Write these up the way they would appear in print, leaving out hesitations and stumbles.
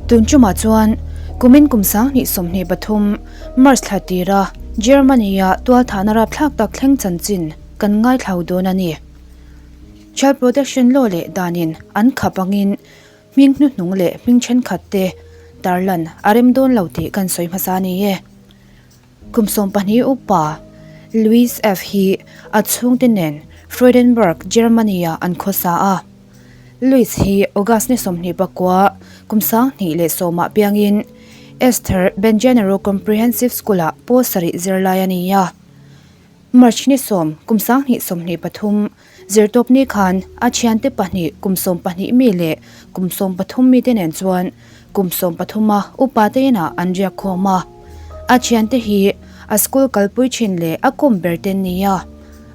Tun tumah chuan kumin kum 2023 March thla tira Germany-a tualthahna rapthlak tak thleng chanchin kan ngaithlau dawn a ni. Child Protection Law leh danin an khap angin hming hnuhnung leh hming thenkhat te tarlan a rem dawn lo tih kan sawi hmasa a ni e. Kum 12 upa Louis F hi a chhungte nen Freudenberg, Germany-ah an khawsa a. Louis hi August ni 29 kum 2010ah piangin Esther Bengenero Comprehensive School-ah pawl sarih zirlai a ni a. March ni 10 kum 2023 Zirtawpni khan a thiante pahnih kum 12 mi leh kum 13 mite nen chuan kum 13 a upa te inah an riak khawm a. A thiante hi a school kalpui thin leh a kum ber te an ni a.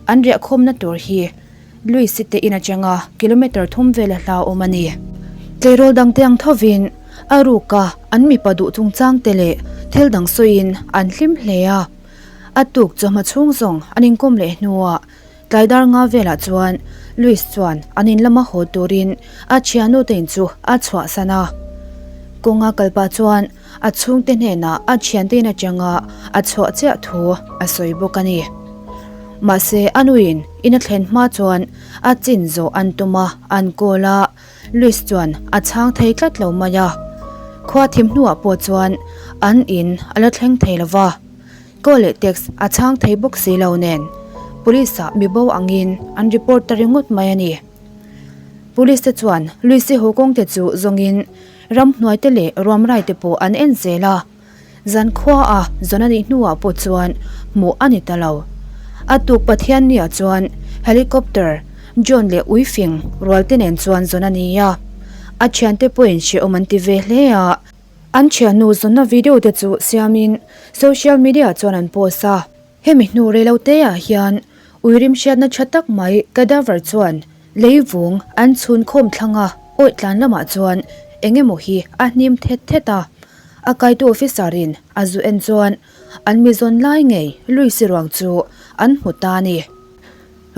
An riah khawmna tur hi Louis te in atanga kilometre thum vela hla awm a ni. Tleirawl dangte ang thovin a ruka an mipa duh chungchang te leh thil dang sawiin an hlim hle a. A tuk chawhma chhung zawng an inkawm leh hnuah Tlai dar nga velah chuan Louis chuan an in lama haw turin a thiannu te in chu a chhuahsan a. Kawnga kal pah chuan a chhungte hnenah a thiante in atanga a chhuah chiah thu a sawi bawk a ni. Mahse a nuin in a thlen hma chuan a chin zawh an tum a, an call a, Louis chuan a chhang thei tlat lo mai a. Khua thim hnuah pawh chuan an in a la thleng thei lo va. Call leh text a chhang thei bawk si lo nen Police ah mi bo angin an report ta ringawt mai a ni. Police te chuan Luisi haw kawng te chu zawngin ramhnuai te leh ruamrai te pawh an en zel a, zankhua a zawn a nih hnuah pawh chuan hmuh a ni ta lo. A tuk Pathiannia chuan helicopter, drone leh uifing rual te nen chuan zawn a ni a, a thiante pawhin hrehawm an ti ve hle a. An thiannu zawnna video te chu siamin social media chuan an post a. Hemi hnu reilo te ah hian uirim hriatna tha tak mai cadaver chuan leivung an chhun khawm thlang a, awih tlan lamah chuan eng emaw hi a hnim thet thet a. A kaitu officer in a zu en chuan an mi zawn lai ngei Luisi ruang chu an hmu ta a ni.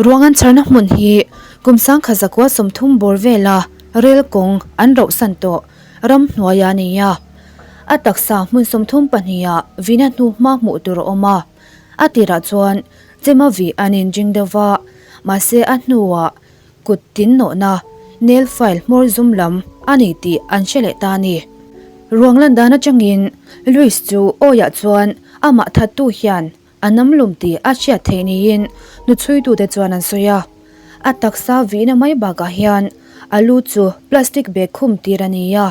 Ruang an chharna hmun hi kum 1130 bawr vela rel kawng an rohsan tawh ramhnuai a ni a. A taksa hmun 32 ah vina hnu hma hmuh tur a awm a. A tirah chuan chema vih an inring deuh va, mahse a hnuah kut tin nawhna nail file hmawr zum lam a ni tih an hre leh ta a ni. Ruang lan dan atangin Louis chu awiah chuan amah thattu hian A namlum tih a hriat theih niin hnuchhuitute chuan an sawi a. A taksa vihna mai bakah hian a lu chu plastic bag khum tir a ni a,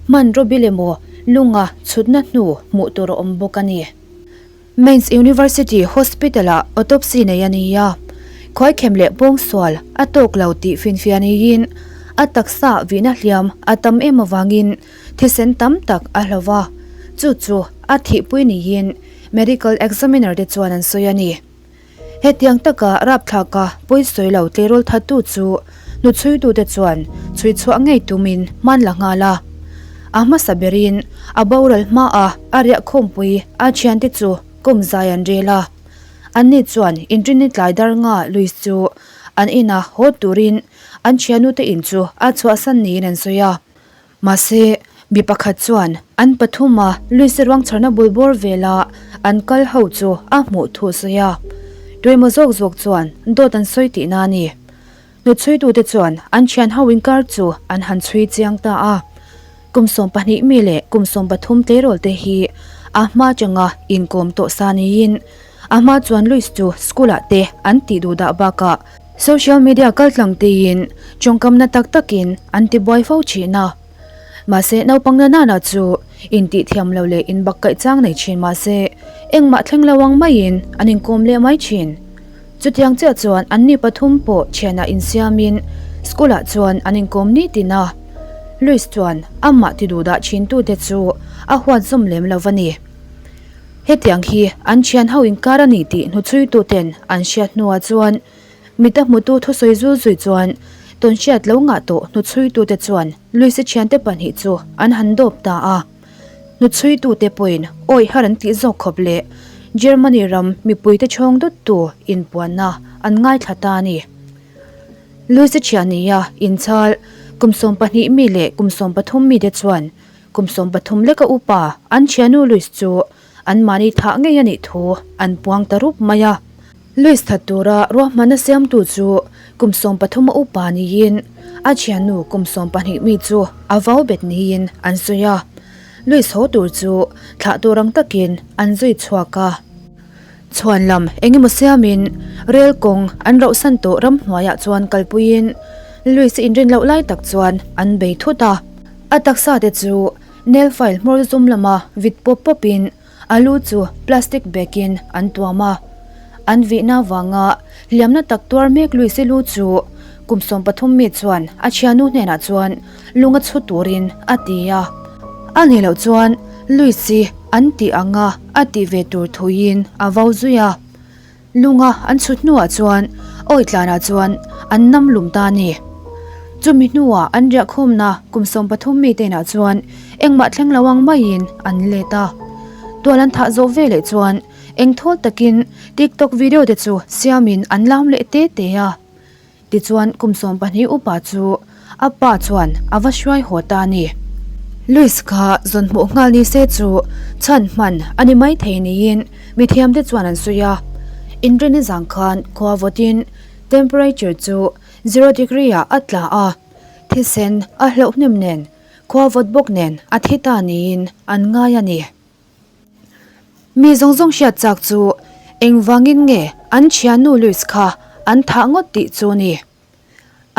hmanraw bil emaw lunga chhutna hnu hmuh tur a awm bawk a ni. Mainz University Hospital-ah autopsy nei a ni a, khuaikhem leh pawngsual a tawk lo tih finfiah niin a taksa vihna hliam a tam em avangin thisen tam tak a hlo va, chu chu a thihpui niin Medical examiner te chuan an sawi a ni. Hetiang taka rapthlaka pawisawi lo tleirawl thattu chu hnuchhuitute chuan chhui chhuah ngei tumin hman la nghal a. A hmasa berin a boral hmaa a riah khawmpui a thiante chu kawm zai an rel a. Anni chuan inrinni tlai dar nga Louis chu an ina haw turin an thianute in chu a chhuahsan niin an sawi a. Mahse, mi pakhat chuan an pathuma Luisa ruang chharna bul bawr vela an kal ho chu a hmuh thu a sawi a. Tuemaw zawk zawk chuan dawt an sawi tihna a ni. Hnuchhuitute chuan an thian ho inkar chu an han chhui chiang ta a. Kum 12 mi leh kum 13 tleirawl te hi a hma atanga inkawm tawh sa niin a hma chuan Luis chu school ah te an tih duh dah bakah Social media kaltlang teiin tawngkamna tak takin an tibuai fo thin a. Mahse naupang na nana chu intih thiam lo leh inbak kaih chang nei thin mahse engmah thleng lo ang maiin an inkawm leh mai thin. Chutiang chiah chuan anni pathum pawh thianah insiamin school ah chuan an inkawm nitin a. Louis chuan amah ti duhdah thintute chu a huat zawm lem lo va ni. Hetiang hi an thian ho inkar a ni tih hnuchhuituten an hriat hnuah chuan mita hmutu thusawi zul zui chuan tawnhriat lo ngah tawh hnuchhuitute chuan Luisa thiante pahnih chu an han dawp ta a. Hnuchhuitute pawhin awih har an tih zawk khawp leh Germany ram mipuite chhawng dawttu inpuanna an ngaithla ta a ni. Luisa thian nia inchhal kum 12 mi leh kum 13 mite chuan. Kum 13 leka upa an thiannu Louis chu anmahni thah ngei a nih thu an puang ta rup mai a. Louis that tura ruahmanna siamtu chu kum 13 a upa niin a thiannu kum 12 mi chu a vau bet niin an sawi a. Louis haw tur chu thlah tur ang takin an zui chhuak a. Chhuan lam eng emaw siamin rel kawng an rauhsan tawh ramhnuaiah chuan kalpuiin Louis inrin loh lai tak chuan an bei thut a. A taksa te chu nail file hmawr zum lama vit pawp pawpin a lu chu plastic bag in an tuam a. An vihna vanga hliamna tak tuar mek Louis-i lu chu kum 13 mi chuan a thiannu hnenah chuan lung a chhu turin a ti a. A nih loh chuan Louis-i an tih anga a tih ve tur thuiin a vo zui a. Lunga an chhut hnuah chuan Awitlanah chuan an nam lum ta a ni. Chumi hnuah an riahkhawmna kum 13 mi te inah chuan engmah thleng lo ang maiin an let a. Tual an thah zawh veleh chuan engthawl takin TikTok video te chu siamin an lam leh te te a. Tichuan kum 12 upa chu a pa chuan a va hruai haw ta a ni. Louis kha zawn hmuh nghal ni se chu chhan hman a ni mai thei niin mithiamte chuan an sawi a. Inrinni zang khan khua vawtin temperature chu zero degree ah a tla a, thisen a hlauh hnem nen khua vawt bawk nen a thi ta niin an ngai a ni. Mi zawng zawng hriat chak chu engvangin nge an thiannu Louis kha an thah ngawt tih chu ni.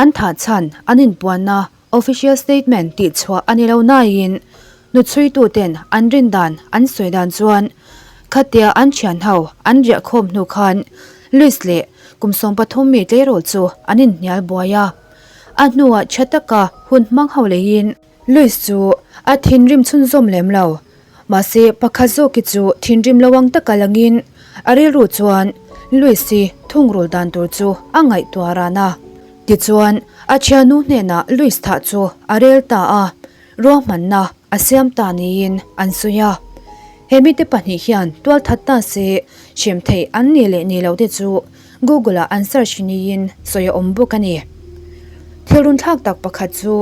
An thah chhan an inpuanna official statement tih chhuah a ni lo naiin hnuchhuituten an rin dan an sawi dan chuan khatia an thian ho an riah khawm hnu khan Louis leh kum 13 mi tleirawl chu an inhnial buai a. A hnuah tha taka hun hmang ho leiin Louis chu a thinrim chhunzawm lem lo. Mahse, pakhat zawki chu thinrim lo ang taka langin a rilru chuan Louis-i thungrul dan tur chu a ngaihtuah ran a. Tichuan, a thiannu hnenah Louis thah chu a rel ta a, ruahmanna a siam ta niin an sawi a. He mite pahnih hian tualthat ta se hrem theih an nih leh nih loh te chu Google-ah an search niin sawi a awm bawk a ni. Thil runthlak tak pakhat chu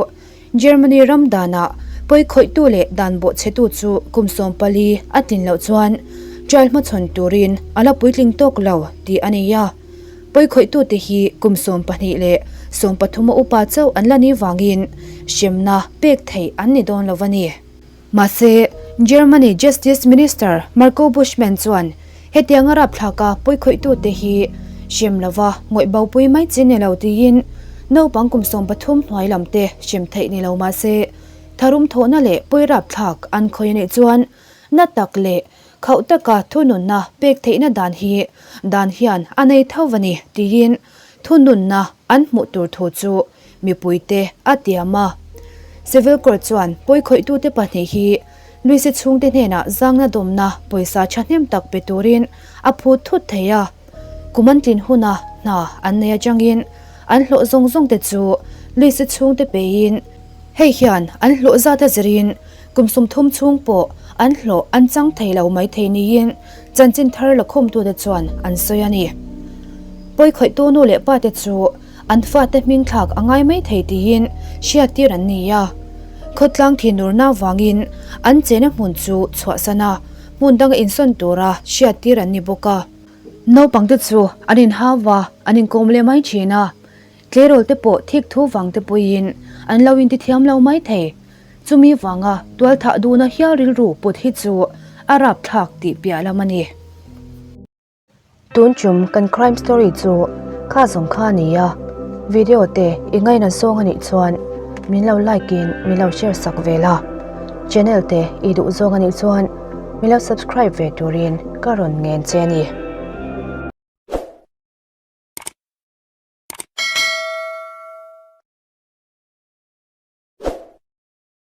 Germany ram danah pawikhawihtu leh dan bawhchhetu chu kum 14 a tlin loh chuan trial hmachhawn turin a la puitling tawk lo tih a ni a. Pawikhawihtute hi kum 12 leh 13 a upa chauh an la nih vangin hremna pek theih an ni dawn lo a ni. Mahse, Germany Justice Minister Marco Buschmann chuan hetianga rapthlaka pawikhawih-tute hi hrem lova ngawih bopui mai chi ni lo tiin naupang kum 13 hnuai lam te hrem theih ni lo mahse tharum thawhna leh pawi rapthlak an khawi anih chuan na tak leh khauh taka thununna pek theihna dan hi dan hian a nei tho a ni tiin thununna an hmuh tur thu chu mipuite a tiam a. Civil Court chuan pawikhawih-tute pahnih hi Luisi chhungte hnenah zangna dawmna pawisa thahnem tak pe turin a phut thut thei a. Kum an tlin huna hna an nei atangin an hlawh zawng zawng te chu Luisi chhungte peiin hei hian an hlawh zat a zirin kum 30 chhung pawh an hlawh an chang thei lo mai thei niin chanchin thar lakhawmtute chuan an sawi a ni. Pawikhawihtu nu leh pate chu an fate hming thlak a ngai mai thei tiin hriattir an ni a. Khawtlang thinurna vangin an chena hmun chu chhuahsan a, hmun danga insawn tura hriattir an ni bawk a. Naupangte chu an inhau va, an inkawm leh mai thin a. Tleirawl te pawh thik thu vang te pawhin an lo intithiam lo mai thei. Chumi vanga tualthah duhna hial rilru put hi chu a rapthlak tih piah lam a ni. Tun tum kan crime story chu kha zawng kha a ni a, video te i ngaina zawng a nih chuan min lo like in min lo share sak ve la, channel te i duh zawng a nih chuan min lo subscribe ve turin ka rawn ngen che a ni.